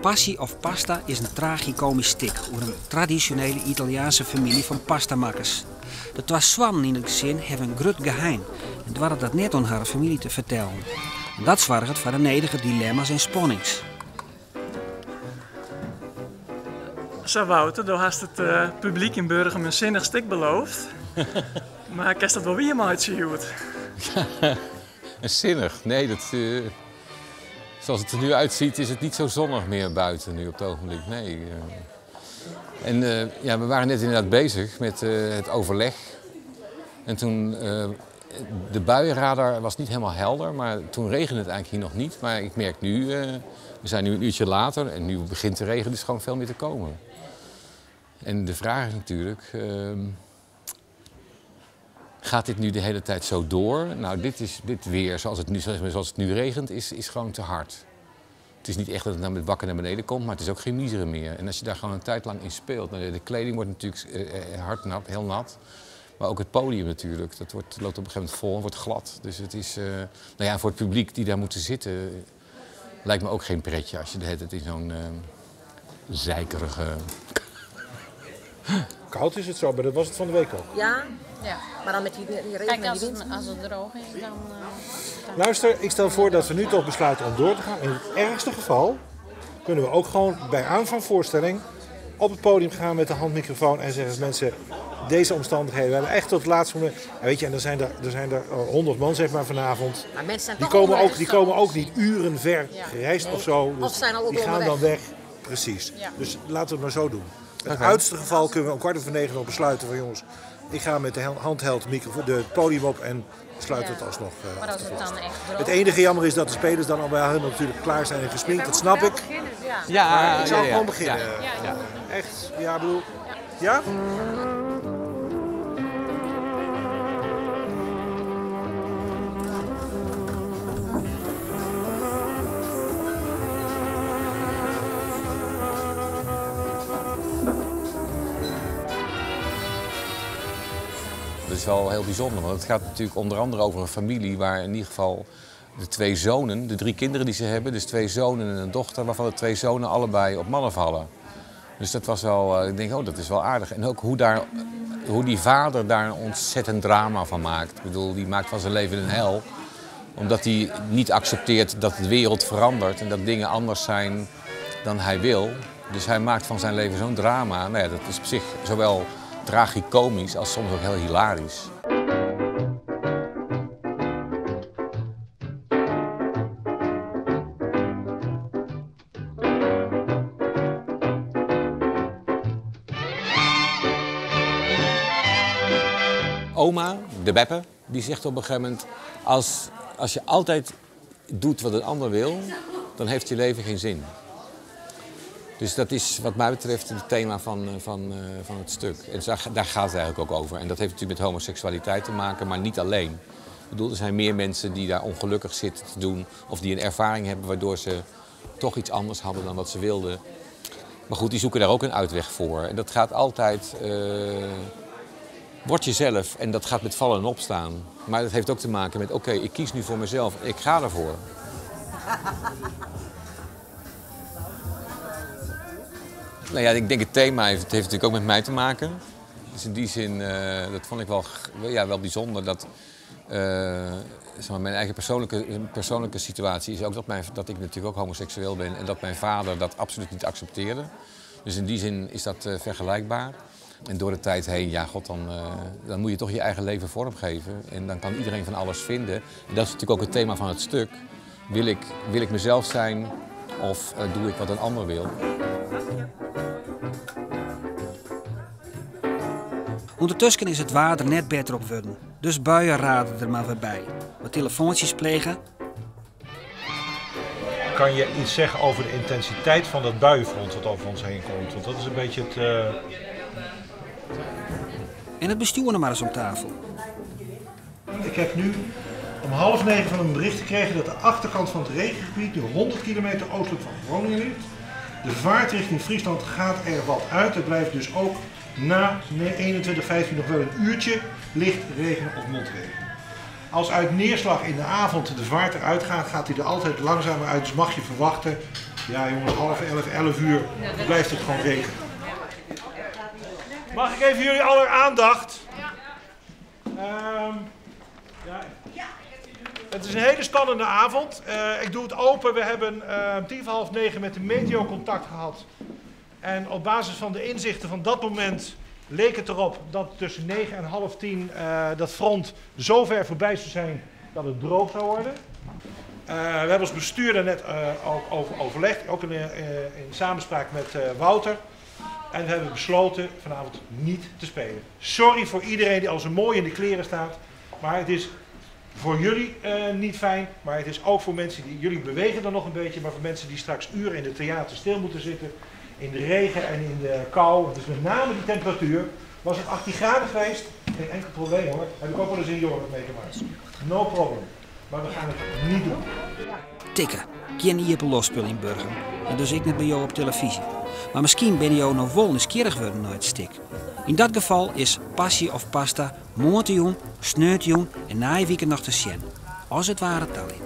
Passie of Pasta is in tragikomysk stik oer in tradisjonele Italiaanse famylje fan pastamakkers. De twa soannen yn it gesin hawwe in grut geheim en doare dat net oan harren famylje te fertellen. En dat soarget foar de nedige dilemma's en spannings. Sa Wouter, do hast it publyk yn Burgum in sinnich stik beloofd. Mar kinst dat wol wier meitsje hjoed? Een sinnich? Nee, dat, zoals het er nu uitziet is het niet zo zonnig meer buiten nu op het ogenblik. Nee. En ja, we waren net inderdaad bezig met het overleg. En toen, de buienradar was niet helemaal helder, maar toen regende het eigenlijk hier nog niet. Maar ik merk nu, we zijn nu een uurtje later en nu begint de regen dus gewoon veel meer te komen. En de vraag is natuurlijk, gaat dit nu de hele tijd zo door? Nou, dit, is, dit weer, zoals het nu, zoals het nu regent, is gewoon te hard. Het is niet echt dat het nou met bakken naar beneden komt, maar het is ook geen miezeren meer. En als je daar gewoon een tijd lang in speelt, nou, de kleding wordt natuurlijk hard nat, heel nat. Maar ook het podium natuurlijk, dat loopt op een gegeven moment vol en wordt glad. Dus het is, nou ja, voor het publiek die daar moet zitten, lijkt me ook geen pretje als je de hele tijd in zo'n zeikerige... Koud is het zo, maar dat was het van de week ook. Ja, Ja. maar dan met die regen Kijk, en als die het, wind. als het droog is, dan Luister, ik stel voor dat we nu toch besluiten om door te gaan. In het ergste geval kunnen we ook gewoon bij aanvang voorstelling op het podium gaan met de handmicrofoon en zeggen mensen, deze omstandigheden, we hebben echt tot het laatste moment. En weet je, en dan zijn er 100 man zeg maar vanavond. Maar mensen zijn Die toch onderweg. komen ook niet uren ver Ja. gereisd Nee. of zo. Dus Of zijn al die gaan onderweg. dan weg. Precies. Ja. Dus laten we het maar zo doen. In het Oké. uiterste geval kunnen we om 9:15 nog besluiten van jongens, ik ga met de handheld microfoon, de het podium op en sluit Ja. het alsnog Maar af als de het dan voorstelling. echt droog Het enige jammer is dat de spelers dan allemaal helemaal natuurlijk klaar zijn en gesminkt, dat snap ik. Ja. Ja, Maar ik zou ja, ja. gewoon beginnen. Ja. Ja. Echt, ja, ik bedoel... Ja? Dat is wel heel bijzonder, want het gaat natuurlijk onder andere over een familie waar in ieder geval de twee zonen, de drie kinderen die ze hebben, dus twee zonen en een dochter, waarvan de twee zonen allebei op mannen vallen. Dus dat was wel, ik denk, oh, dat is wel aardig. En ook hoe die vader daar een ontzettend drama van maakt. Ik bedoel, die maakt van zijn leven een hel. Omdat hij niet accepteert dat de wereld verandert en dat dingen anders zijn dan hij wil. Dus hij maakt van zijn leven zo'n drama. Nou ja, dat is op zich zowel tragicomisch als soms ook heel hilarisch. Oma, de Beppe, die zegt op een gegeven moment... Als je altijd doet wat een ander wil, dan heeft je leven geen zin. Dus dat is wat mij betreft het thema van het stuk. En daar gaat het eigenlijk ook over. En dat heeft natuurlijk met homoseksualiteit te maken, maar niet alleen. Ik bedoel, er zijn meer mensen die daar ongelukkig zitten te doen... of die een ervaring hebben waardoor ze toch iets anders hadden dan wat ze wilden. Maar goed, die zoeken daar ook een uitweg voor. En dat gaat altijd... Word jezelf en dat gaat met vallen en opstaan. Maar dat heeft ook te maken met, oké, ik kies nu voor mezelf, ik ga ervoor. Nou ja, ik denk het thema het heeft natuurlijk ook met mij te maken. Dus in die zin, dat vond ik wel bijzonder. Dat mijn eigen persoonlijke situatie is ook dat ik natuurlijk ook homoseksueel ben. En dat mijn vader dat absoluut niet accepteerde. Dus in die zin is dat vergelijkbaar. En door de tijd heen, ja god, dan moet je toch je eigen leven vormgeven. En dan kan iedereen van alles vinden. En dat is natuurlijk ook het thema van het stuk. Wil ik mezelf zijn of doe ik wat een ander wil? Ondertussen is het water net beter op worden. Dus buien raden er maar weer bij. Wat telefoontjes plegen. Kan je iets zeggen over de intensiteit van dat buienfront wat over ons heen komt? Want dat is een beetje het... En het bestuur nog maar eens om tafel. Ik heb nu om 8:30 van een bericht gekregen dat de achterkant van het regengebied nu 100 kilometer oostelijk van Groningen ligt. De vaart richting Friesland gaat er wat uit. Er blijft dus ook na 21:15 nog wel een uurtje licht regen of motregen. Als uit neerslag in de avond de vaart eruit gaat, gaat hij er altijd langzamer uit. Dus mag je verwachten Ja jongens, half 11, 11 uur blijft het gewoon regen. Mag ik even jullie aller aandacht? Ja. Het is een hele spannende avond. Ik doe het open. We hebben tien voor half negen met de meteo contact gehad. En op basis van de inzichten van dat moment leek het erop dat tussen 9 en half 10 dat front zo ver voorbij zou zijn dat het droog zou worden. We hebben als bestuur daar net ook over overlegd, ook in samenspraak met Wouter. En we hebben besloten vanavond niet te spelen. Sorry voor iedereen die al zo mooi in de kleren staat, maar het is voor jullie niet fijn, maar het is ook voor mensen die, jullie bewegen dan nog een beetje, maar voor mensen die straks uren in het theater stil moeten zitten, in de regen en in de kou, dus met name die temperatuur. Was het 18 graden geweest? Geen enkel probleem hoor. Heb ik ook wel eens in Jorwert meegemaakt. No problem. Maar we gaan het niet doen. Tikken. Geen iepenloftspul in Burgum. En dus ik net bij jou op televisie. Maar misschien ben je nog wel nieuwsgierig worden naar het stik. In dat geval is Passie of Pasta moortjong, sneurtjong en na weekend nog te zien. Als het ware talent.